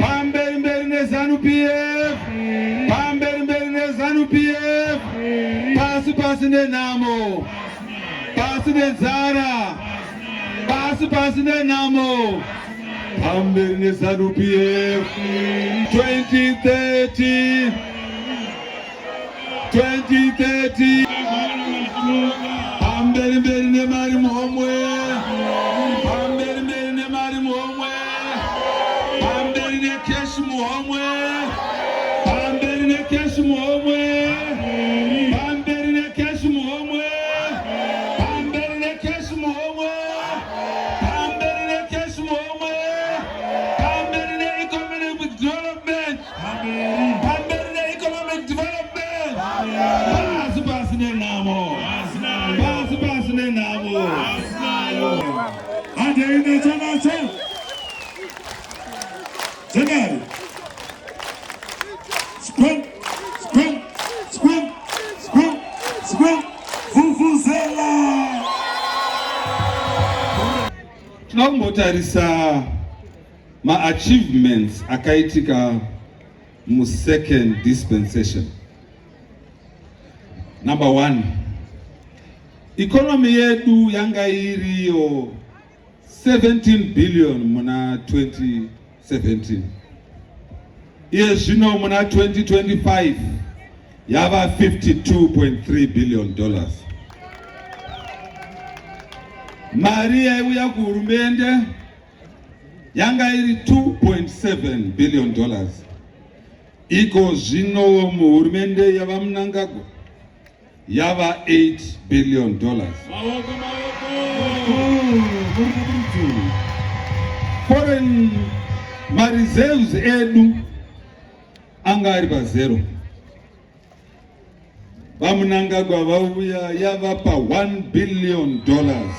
Pamberi mberi neZanu PF. Pamberi mberi neZanu PF. Pasi pasi nenhamo. Pasi nenzara. Pasi pasi nenhamo. Pamberi neZanu PF. 2030. 2030. Pamberi mberi nemari muhomwe. Pamberi mberi nemari muhomwe. Pamberi nekeshi muhomwe. Pamberi nekeshi muhomwe. Pamberi nekeshi muhomwe. Pamberi nekeshi muhomwe. Pamberi nekeshi muhomwe. Pamberi neeconomic development. Pamberi neeconomic development. Pasi pasi nenhamo. Pasi pasi nenhamo. Handei nacho nacho. Zvekare. Squam, squam, squam, squam, squam. Vuvuzela. Tinoda kumbotarisa maachievements akaitika musecond dispensation. Number one, economy yedu yanga iriyo 17 billion muna 2017. Iye zvino muna 2025 yava 52.3 billion dollars. Mari yaiuya kuhurumende yanga iri 2.7 billion dollars. Iko zvino muhurumende yavaMnangagwa yava 8 billion dollars. Maoko maoko. Foreign mareserves edu anga ari pazero. VaMnangagwa vauya yava pa 1 billion dollars.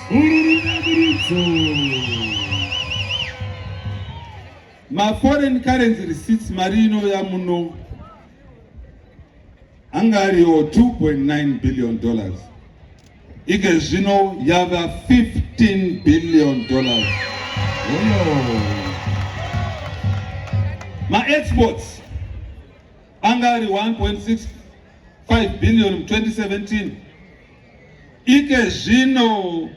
Maforeign currency receipts mari inouya muno anga ariwo 2.9 billion dollars. Ike zvino yava 15 billion dollars. Ma-exports anga ari 1.65 billion mu 2017. Ike zvino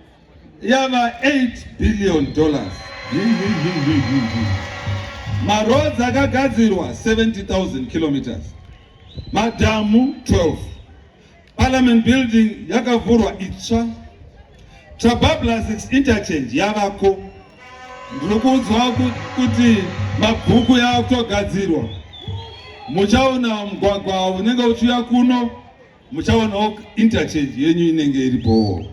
yava 8 billion dollars. Maroads akagadzirwa 70,000 kilometers. Madhamu 12. Parliament building yakavhurwa itsva. Trabablas interchange yavako. Ndiri kuudzwa kuti mabhuku yakutogadzirwa. Muchaona mugwagwa unenge uchiuya kuno, muchaonawo interchange yenyu inenge iripowo.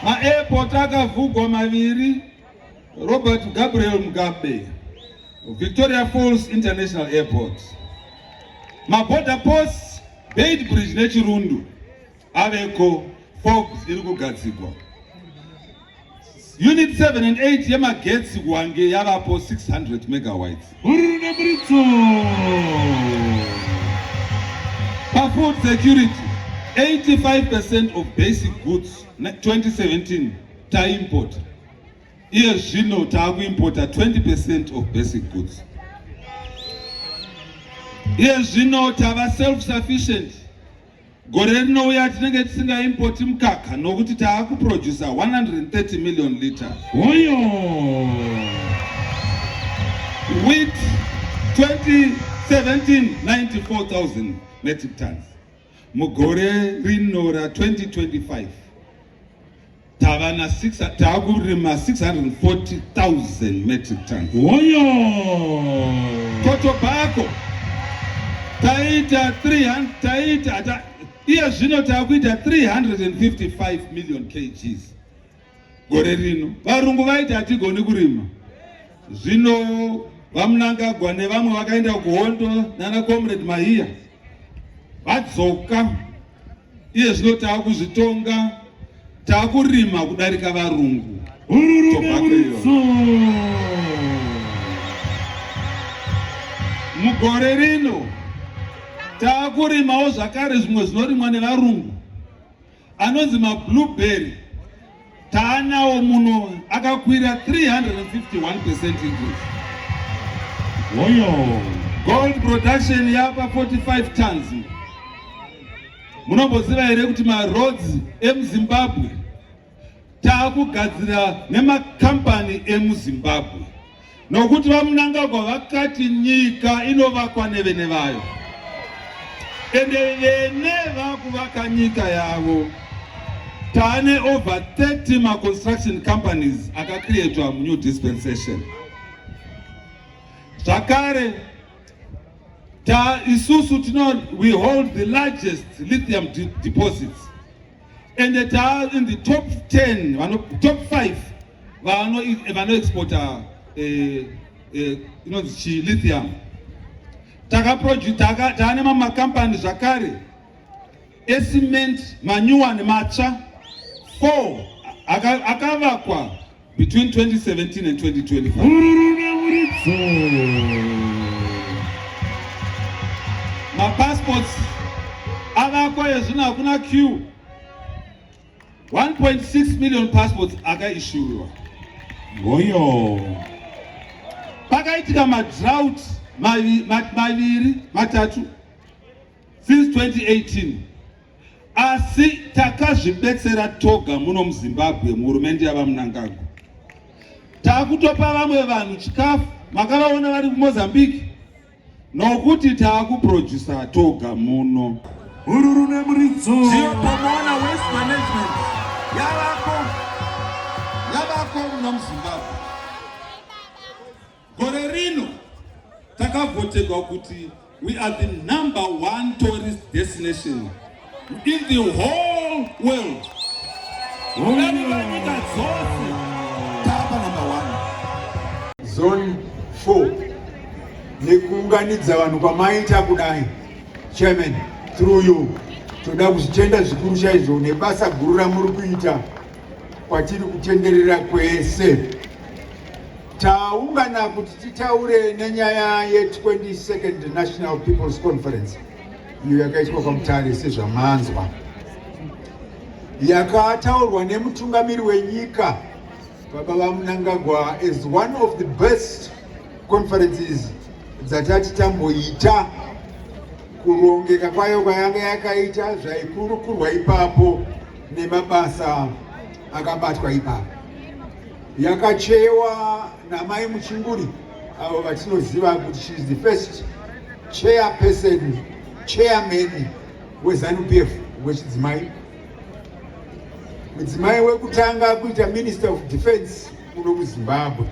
Maairport akavhugwa maviri, Robert Gabriel Mugabe, Victoria Falls International Airport. Maborder posts, Beitbridge neChirundu aveko, Forbes iri kugadzigwa. Unit 7 and 8 yemagetsi kuHwange yavapo 600 megawatts. Pafood security, 85% of basic goods 2017 taimport. Iye zvino taakuimpota 20% of basic goods. Iye zvino tava self-sufficient. Gore rinouya tinenge tisingaimpoti mukaka nokuti taakuproducer 130 million liters. Hoyo. Wheat 2017 94,000 metric tons. Mugore rino ra 2025 tava na taakurima 640,000 metric tons. Hoyo. Tobacco taita 300 taita iye zvino taakuita 355 million kgs gore rino. Varungu vaiti hatigoni kurima. Zvino VaMnangagwa nevamwe vakaenda kuhondo nana Comrade Mahiya vadzoka. Iye zvino taakuzvitonga, taakurima kudarika varungu. Mugore rino taakurimawo zvakare zvimwe zvinorimwa nevarungu anonzi mablueberry. Taanawo muno akakwira 351% increase. Oyo. Gold production yapa 45 tons. Munomboziva here kuti maroads emuZimbabwe taakugadzira nemakambani emuZimbabwe, nokuti vaMnangagwa vakati nyika inovakwa nevene vayo, ende vene vakuvaka nyika yavo. Taane over 30 maconstruction companies akacreatwa munew dispensation. Zvakare ta isusu tino, we hold the largest lithium deposits and ta in the top 10 vano, top 5 vanoexporta inonzi chi lithium. Taane mamakampani zvakare ecement manyuwani matsva 4 akavakwa between 2017 and 2025. Mhururu nemuridzo. Mapassports avakwa ezvino, hakuna queue. 1.6 million passports akaissuiwa. Oyo. Pakaitika madrought maviri, matatu since 2018, asi takazvibetsera toga muno muZimbabwe. Muhurumende yavaMnangagwa taakutopa vamwe vanhu chikafu. Makavaona vari kuMozambique, nokuti taakuprodusa toga muno. Mhururu nemuridzo. Geo Pomona Waste Management yavako, yavako muno muZimbabwe. Gore rino takavhotegwa kuti we are the number one tourist destination in the whole world. Kudarika nyika dzose, tapa number one. Zone 4, nekuunganidza vanhu kwamaita kudai, Chairman, through you toda kuzvitenda zvikuru chaizvo nebasa guru ramuri kuita kwatiri kutenderera kwese. Taungana kuti titaure nenyaya ye22nd National People's Conference iyo yakaitwa kwaMutare. Sezvamanzwa, yakataurwa nemutungamiri wenyika, baba vaMnangagwa, as one of the best conferences dzatati tamboita. Kurongeka kwayo kwayanga yakaita, zvaikurukurwa ipapo nemabasa akabatwa ipapo. Yakachewa namai Muchinguri, avo vatinoziva kuti she is the first chairperson, chairman weZANU PF wechidzimai, mudzimai wekutanga kuita Minister of Defense muno muZimbabwe.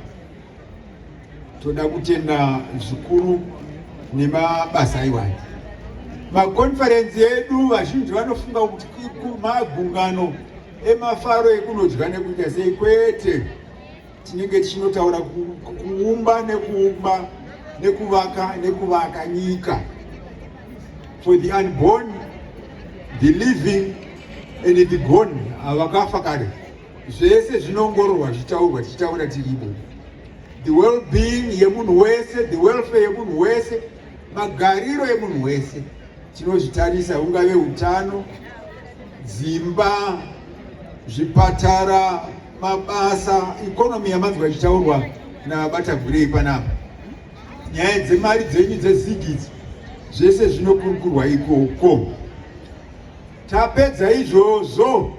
Toda kutenda zvikuru nemabasa iwayo. Makonferenzi edu, vazhinji vanofunga kuti magungano emafaro ekunodya nekuita sei. Kwete, tinenge tichinotaura kuumba nekuumba nekuvaka nekuvaka nyika for the unborn, the living and the gone, havakafa kare. Zvese zvinoongororwa, zvichitaurwa, tichitaura tiripo. The well-being yemunhu wese, the welfare yemunhu wese, magariro emunhu wese tinozvitarisa, ungave utano, dzimba, zvipatara, mabasa, economy yamanzwa ichitaurwa naVaTagwirei panapa, nyaya dzemari dzenyu dzeZiG idzi, zvese zvinokurukurwa ikoko. Tapedza izvozvo,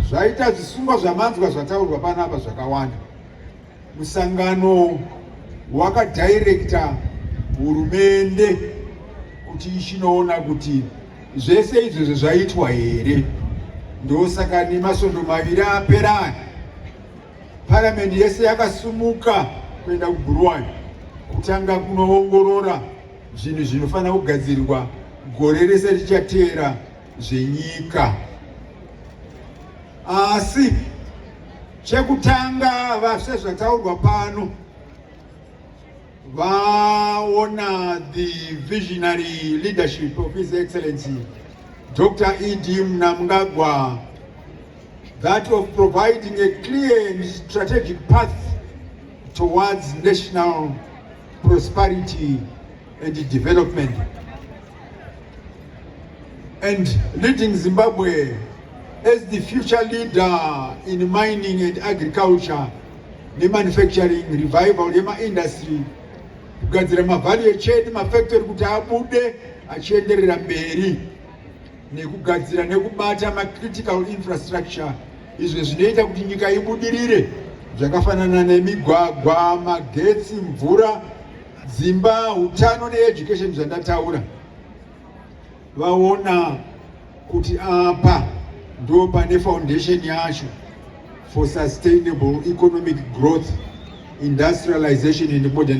zvaita zvisungwa zvamanzwa zvataurwa panapa zvakawanda. Musangano wakadhairekta hurumende kuti ichinoona kuti zvese izvozvo zvaitwa here. Ndosaka nemasvondo 2 apera paramende yese yakasumuka kuenda kuBhuruwayo kutanga kunoongorora zvinhu zvinofanira kugadzirwa gore rese richateera zvenyika. Asi chekutanga, sezvataurwa pano, vaona the visionary leadership of His Excellency Dr. ED Mnangagwa, that of providing a clear and strategic path towards national prosperity and development and leading Zimbabwe. As the future leader in mining and agriculture nemanufacturing, revival yemaindustry, kugadzira mavalue chain, mafactory kuti abude achienderera mberi, nekugadzira nekubata macritical infrastructure, izvo zvinoita kuti nyika ibudirire, zvakafanana nemigwagwa, magetsi, mvura, dzimba, utano needucation zvandataura. Vaona kuti apa ndo pane foundation yacho for sustainable economic growth, industrialization and modernization.